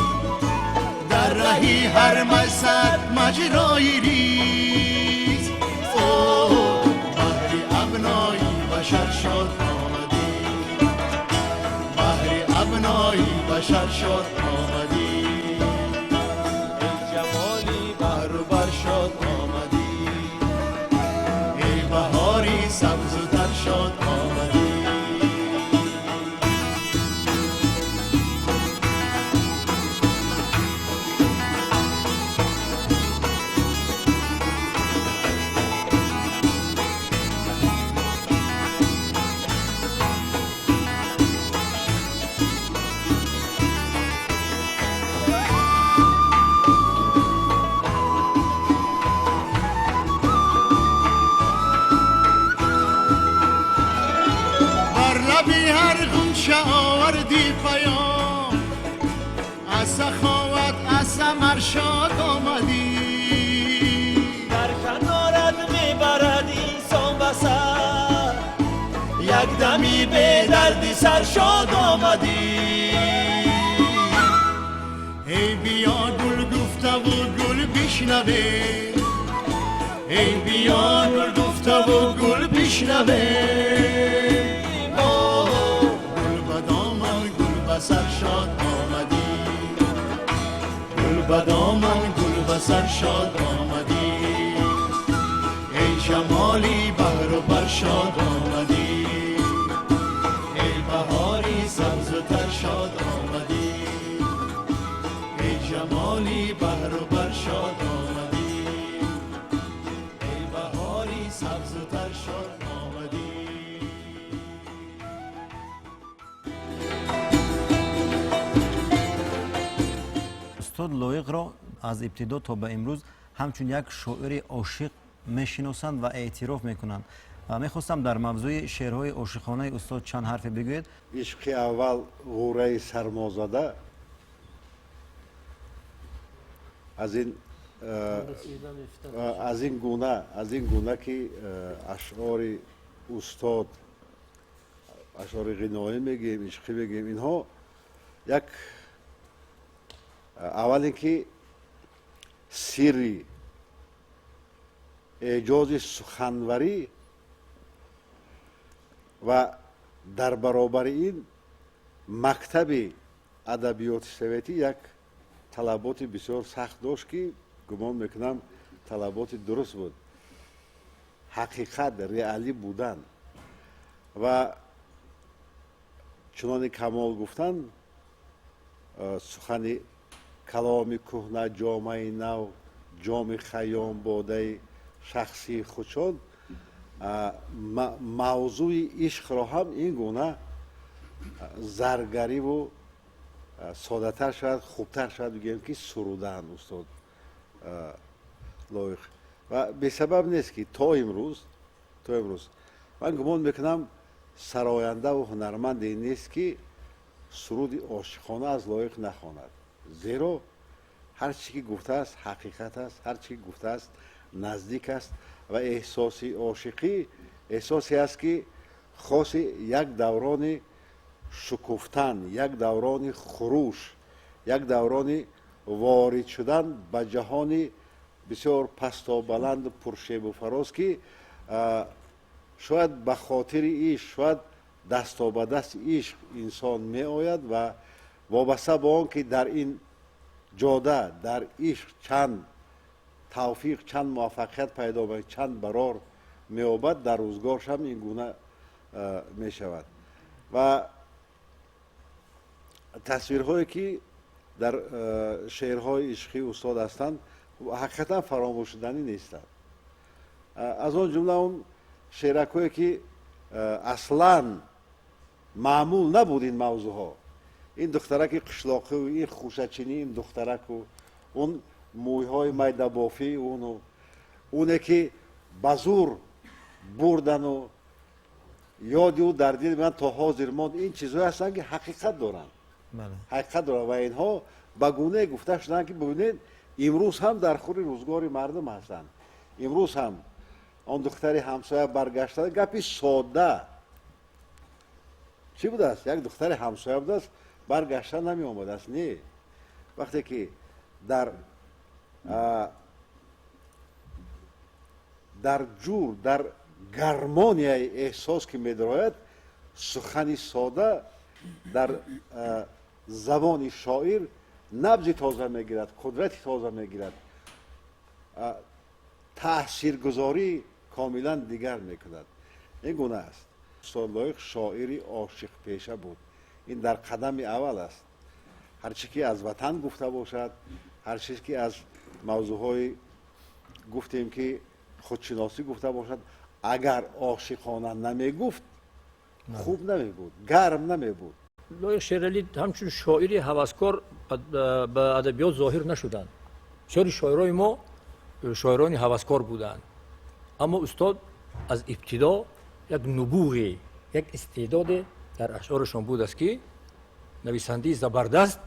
در رهی هر مشهد مجرای ریز. اوه بهر ابنای بشر شاد آمدی، بهر ابنای بشر شاد آمدی. ای جمالی بهر و بر شاد آمدی، ای بهاری سبز و تر شاد آمدی. آوردی پیام، از سخاوت از ثمر شاد آمدی. در کنارت میبرد اینسان بسر، یک دمی به دردی سر شاد آمدی. ای بیا گل گفته و گل بشنوه، ای بیا گل گفته و گل بشنوه. سر شاد آمدی، گل بدامن گل بسر شاد آمدی. ای جمالی بهر و بر شاد آمدی، ای بهاری سبز و تر شاد آمدی. ای جمالی بهر و بر شاد آمدی، ای بهاری سبز و تر شاد آمدی. устод Лоиқро аз ибтидо то ба имрӯз ҳамчун як шоири ошиқ мешиносанд ва эътироф мекунанд. Мехостам дар мавзӯи шеърҳои ошиқонаи устод чанд ҳарфе бигӯед. Ишқи аввал ғураи сармозада, аз ин гуна ки ашъори устод, ашъори ғиноӣ мегӯем, ишқӣ мегӯем, инҳо як аввал ин ки сирри эъҷози суханварӣ ва дар баробари ин мактаби адабиёти советӣ як талаботи бисёр сахт дошт, ки гумон мекунам талаботи дуруст буд. Ҳақиқат, реалӣ будан ва чунони Камол гуфтан, сухани каломи кӯҳна, ҷомаи нав, ҷоми Хайём, бодаи шахсии худшон, мавзӯи ишқро ҳам ин гуна заргариву соддатар шавад, хубтар шавад бигӯем ки сурудаанд устод Лоиқ. Ва бесабаб нест ки то имрӯз ман гумон мекунам сарояндаву ҳунарманде нест ки суруди ошиқона аз Лоиқ нахонад. Зеро ҳар чӣ ки гуфтааст ҳақиқат аст, ҳар чӣ ки гуфтааст наздик аст ва эҳсоси ошиқӣ эҳсосе аст ки хоси як даврони шукуфтан, як даврони хуруш, як даврони ворид шудан ба ҷаҳони бисёр пасту баланду пуршебу фароз, ки шояд ба хотири ишқ, шояд дасто ба дасти ишқ инсон меояд ва вобаста ба он ки дар ин ҷода, дар ишқ чанд тавфиқ, чанд муваффақият пайдо мекунад, чанд барор меёбад, дар рӯзгорш ҳам ин гуна мешавад. Ва тасвирҳое ки дар шеърҳои ишқии устод ҳастанд, ҳақиқатан фаромӯшшуданӣ нестанд. Аз он ҷумла он шеъракҳое ки аслан маъмул набуд ин мавзӯъҳо, ин духтараки қишлоқӣ, ин хушачинӣ, ин духтараку, он мӯйҳои майдабофӣ, уне ки ба зур бурдану Ёди ӯ дар дили ман то ҳозир монд. Ин чизҳое ҳастанд, ки ҳақиқат доранд, ҳақиқат доранд ва инҳо ба гунае гуфта шуданд, ки бибинед, имрӯз ҳам дар хури рӯзгори мардум ҳастанд. Имрӯз ҳам он духтари ҳамсоя баргашта, гапи содда чӣ будааст? Як духтари ҳамсоя будааст, баргашта намеомадааст. Не, вақте ки дар ҷур, дар гармонияи эҳсос ки медарояд, сухани сода дар забони шоир набзи тоза мегирад, қудрати тоза мегирад, таъсиргузорӣ комилан дигар мекунад. Ин гуна аст. Устод Лоиқ шоири ошиқпеша буд. Ин дар қадами аввал аст. Ҳар чӣ ки аз ватан гуфта бошад, ҳар чиз ки аз мавзӯъҳои гуфтем, ки худшиносӣ гуфта бошад, агар ошиқона намегуфт, хуб намебуд, гарм намебуд. Лоиқ Шералӣ ҳамчун шоири ҳаваскор ба адабиёт зоҳир нашуданд. Бисёри шоирои мо шоирони ҳаваскор буданд, аммо устод аз ибтидо як нубуғе, як истеъдоде дар ашъорашон буд аст, ки нависандаи забардаст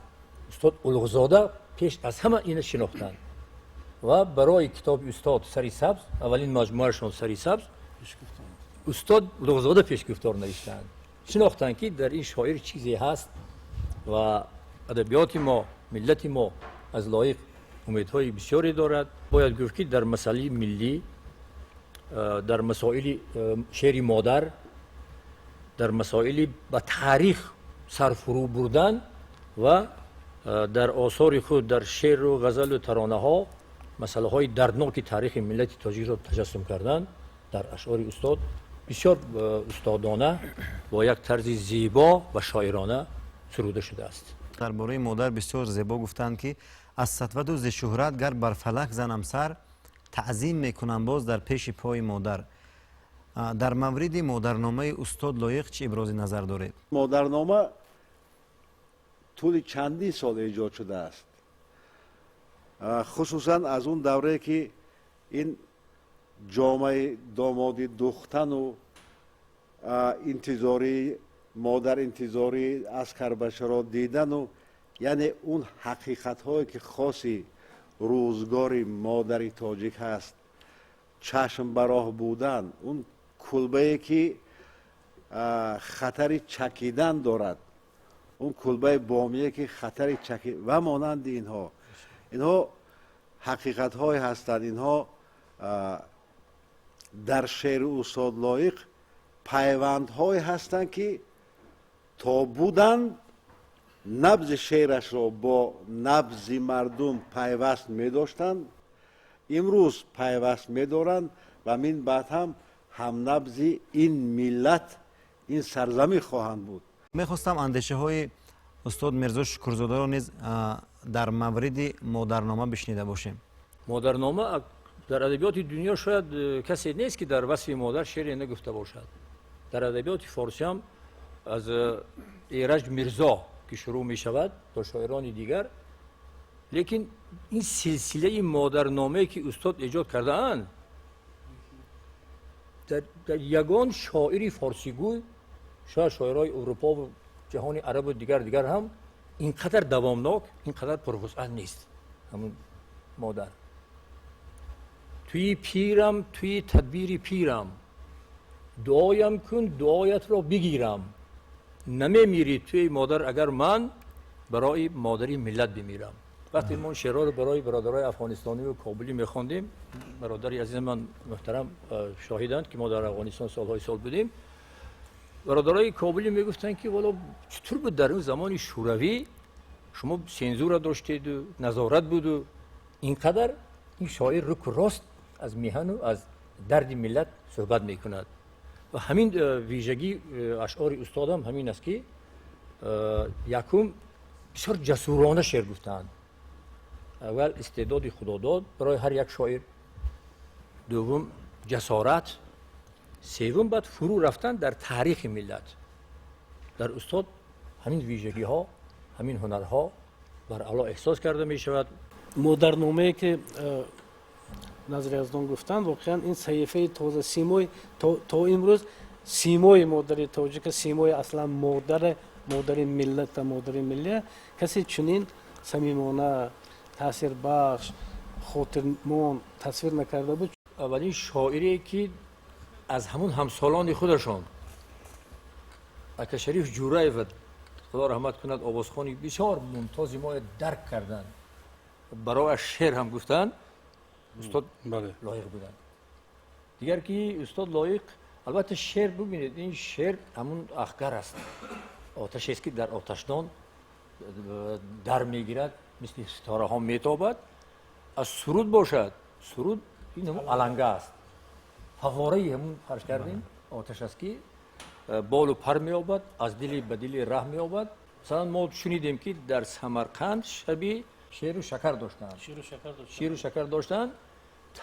устод Улуғзода пеш аз ҳама ина шинохтанд ва барои китоби устод «Сари сабз», аввалин маҷмӯаашон «Сари сабз», устод Улуғзода пешгуфтор навиштанд. Шинохтанд, ки дар ин шоир чизе ҳаст ва адабиёти мо, миллати мо аз Лоиқ умедҳои бисёре дорад. Бояд гуфт, ки дар масъалаи миллӣ, дар масоили шеъри модар, дар масоили ба таърих сарфурӯ бурдан ва дар осори худ, дар шеъру ғазалу таронаҳо масъалаҳои дардноки таърихи миллати тоҷикро таҷассум кардан дар ашъори устод бисёр устодона, бо як тарзи зебо ва шоирона суруда шудааст. Дар бораи модар бисёр зебо гуфтанд, ки аз сатвату зи шӯҳрат гар бар фалак занам сар, таъзим мекунам боз дар пеши пои модар. Дар мавриди модарномаи устод Лоиқ чӣ ибрози назар доред? Модарнома тӯли чандин сол эҷод шудааст, хусусан аз он даврае ки ин ҷомаи домодӣ духтану интизории модар, интизории аскарбачаро дидану, яъне он ҳақиқатҳое ки хоси рӯзгори модари тоҷик ҳаст, чашм ба роҳ будан, он кулбае ки хатари чакидан дорад, он кулбаи бомие ки хатари чаки ва монанди инҳо, инҳо ҳақиқатҳое ҳастанд. Инҳо дар шеъри устод Лоиқ пайвандҳое ҳастанд, ки то буданд набзи шеърашро бо набзи мардум пайваст медоштанд, имрӯз пайваст медоранд ва мин баъд ҳам ҳамнабзи ин миллат, ин сарзамин хоҳанд буд. Мехостам андешаҳои устод Мирзо Шукурзодаро низ дар мавриди модарнома бишнида бошем. Модарнома дар адабиёти дунё шояд касе нест, ки дар васфи модар шеъре нагуфта бошад. Дар адабиёти форсиам аз Эраҷ Мирзо ки шурӯъ мешавад то шоирони дигар, лекин ин силсилаи модарномае ки устод эҷод кардаанд, дар ягон шоири форсигӯй, шояд шоирои Аврупову ҷаҳони арабу дигар ҳам ин қадар давомнок, ин қадар пурвусъат нест. Ҳамун модар: туи пирам, туи тадбири пирам, дуоям кун, дуоятро бигирам, намемирӣ туи модар, агар ман барои модари миллат бимирам. Вақте мо шеърҳоро барои бародарои афғонистониву кобулӣ мехондем, бародари азизи ман муҳтарам шоҳиданд, ки мо дар Афғонистон солҳои сол будем, бародарои кобулӣ мегуфтанд, ки вало чутур буд дар он замони шӯравӣ, шумо сензура доштеду назорат буду ин қадар ин шоир руку рост аз меҳану аз дарди миллат суҳбат мекунад. Ва ҳамин вижагии ашъори устодам ҳамин аст, ки якум бисёр ҷасурона шеър гуфтаанд. Аввал истеъдоди худодод барои ҳар як шоир, дуввум ҷасорат, севум баъд фурӯ рафтан дар таърихи миллат. Дар устод ҳамин вижагиҳо, ҳамин ҳунарҳо бар аъло эҳсос карда мешавад. Модарномае ки Назри Яздон гуфтанд, воқеан ин саҳифаи тоза симои то имрӯз Симои модари тоҷика, симои аслан модар, модари миллата, модари миллия касе чунин самимона, таъсирбахш, хотирмон тасвир накарда буд. Аввалин шоире ки аз ҳамун ҳамсолони худашон ака Шариф Ҷураев, худо раҳмат кунад, овозхони бисёр мумтози мо дарк карданд, барояш шеър ҳам гуфтанд, устод Лоиқ буданд. Дигар ки устод Лоиқ албатта шеър, бубинед, ин шеър ҳамун ахгар аст, оташест ки дар оташдон дар мегирад, мисли ситораҳо метобад. Аз суруд бошад, суруд ин ҳамун аланга аст, фаввораи ҳамун фарз кардем оташ аст ки болу пар меёбад, аз дили ба дили раҳ меёбад. Масалан, мо шунидем ки дар Самарқанд шаби шеру шакар доштанд, шеру шакар доштанд,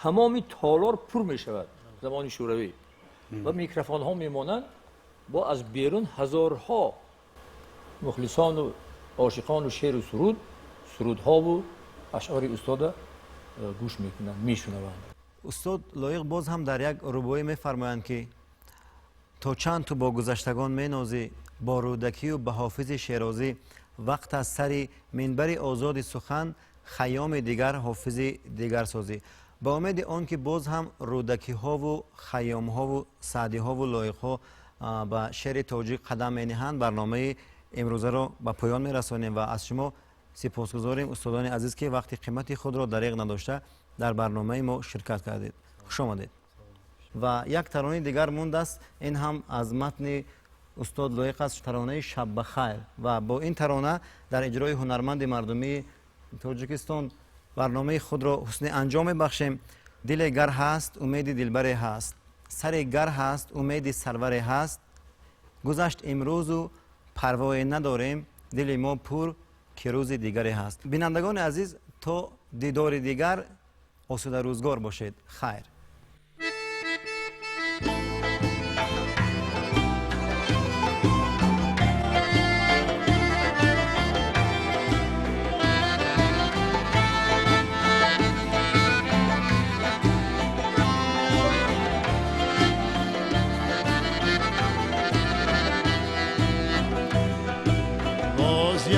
тамоми толор пур мешавад замони шӯравӣ ва микрофонҳо мемонанд, бо аз берун ҳазорҳо мухлисону ошиқону шеру суруд, сурудҳову ашъори устода гӯш мекунанд, мешунаванд. Устод Лоиқ боз ҳам дар як рубоӣ мефармоянд ки то чанд ту бо гузаштагон менозӣ, бо Рӯдакию ба Ҳофизи Шерозӣ, вақт аз сари минбари озоди сухан Хайёми дигар, ҳофизи дигар созӣ. Ба умеди он ки боз ҳам Рӯдакиҳову Хайёмҳову Саъдиҳову Лоиқҳо ба шеъри тоҷик қадам мениҳанд, барномаи имрӯзаро ба поён мерасонем ва аз шумо сипосгузорем, устодони азиз, ки вақти қимати худро дариғ надошта дар барномаи мо ширкат кардед. Хуш омадед. Ва як таронаи дигар мондааст, ин ҳам аз матни устод Лоиқ аст, таронаи «Шаб ба хайр». Ва бо ин тарона дар иҷрои ҳунарманди мардумии Тоҷикистон барномаи худро ҳусни анҷом мебахшем. Диле гар ҳаст, умеди дилбаре ҳаст, саре гар ҳаст, умеди сарваре ҳаст. Гузашт имрӯзу парвое надорем, дили мо пур ки рӯзи дигаре ҳаст. Бинандагони азиз, то дидори дигар осуда рӯзгор бошед. Хайр.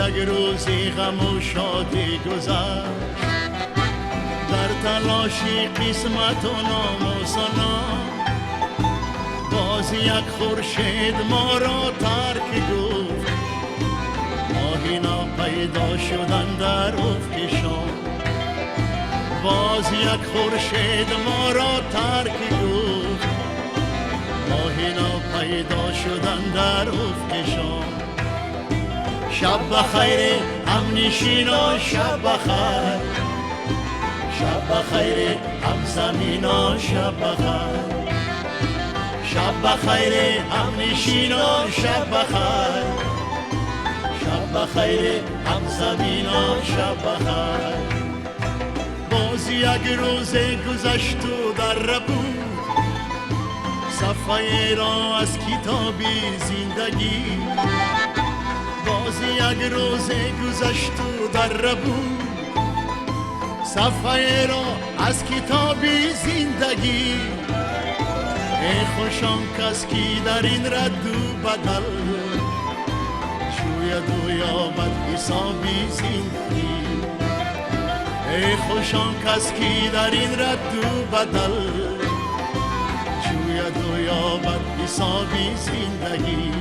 یک روزی غم و شادی گذشت، در تلاشی قسمت و نام و سنا، باز یک خورشید ما را ترک گفت، ماهی ناپیدا شدن در افق شام. باز یک خورشید ما را ترک گفت، ماهی ناپیدا شدن در افق شام. شب بخیر همنشینا، شب بخیر، شب بخیر همزمینا، شب بخیر، شب بخیر همنشینا، شب بخیر، شب بخیر همزمینا، شب بخیر. باز یک روز گذشت و در بود صفحه را از کتابی زندگی. باز یک روز گذشت و در بود صفحه را از کتابی زندگی. ای خوش آن کس کی در این رد و بدل شوید و یابد حسابی زندگی. ای خوش آن کس کی در این رد و بدل شوید و یابد حسابی زندگی.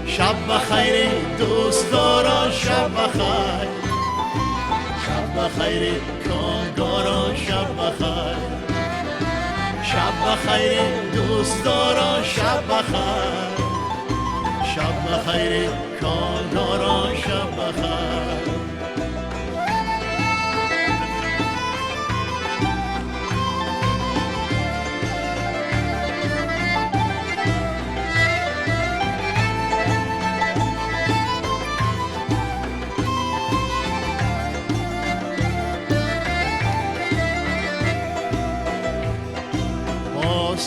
شب بخیر دوستداران، شب بخیر، شب بخیر کامگاران، شب بخیر، شب بخیر دوستداران، شب بخیر، شب بخیر کامگاران، شب بخیر.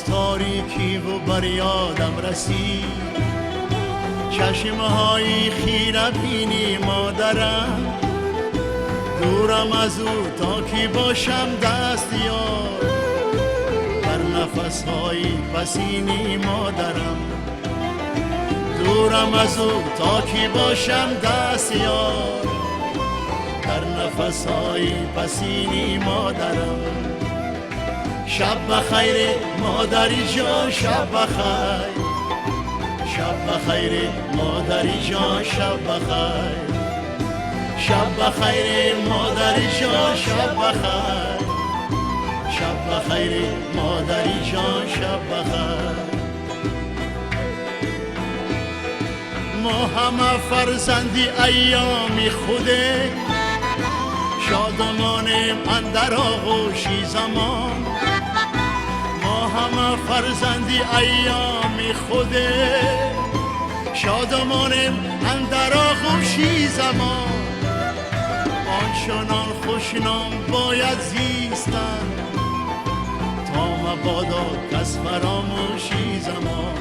تاریکی و بر یادم رسید چشمهای خیره بینی مادرم، دورم از او تا که باشم دست یار، بر нафасҳои пасини модарам. Дурам аз ӯ то ки бошам дастёр, дар нафасҳои пасини модарам. Шаб бахайр модари ҷон, шаб бахайр, шаб бахайр модари ҷон, шаб бахайр, шаб бахайр модари ҷон, шаб бахайр, шаб бахайр модари ҷон, шаб бахайр. Мо ҳама фарзанди айёми худем, шодмонем андар оғӯши замон. Мо ҳама фарзанди айёми худем, шодмонем андар оғӯши замон. Ончунон хушном бояд зистан, то мабодо кас фаромӯши замон.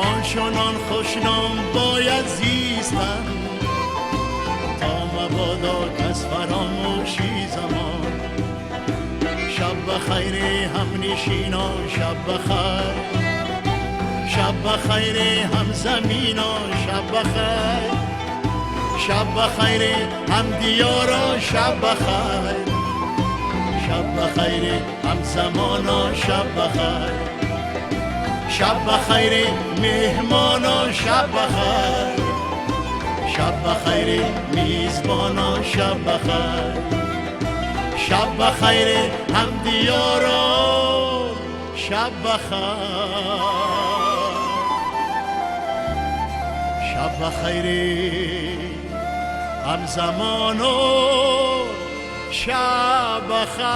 Ончунон хушном бояд зистан, то мабодо кас фаромӯши замон. Шаб бахайр ҳамнишинон, шаб бахайр, шаб бахайр ҳамзаминон, шаб бахайр, шаб бахайр ҳамдиёрон, шаб бахайр, шаб бахайр ҳамзамонон, шаб бахайр, шаб бахайр меҳмонон, шаб бахайр, шаб бахайр мизбонон, шаб бахайр, шаб бахайр ҳамдиёрон, шаб бахайр, шаб бахайр ҳамзамонон, шаб бахайр.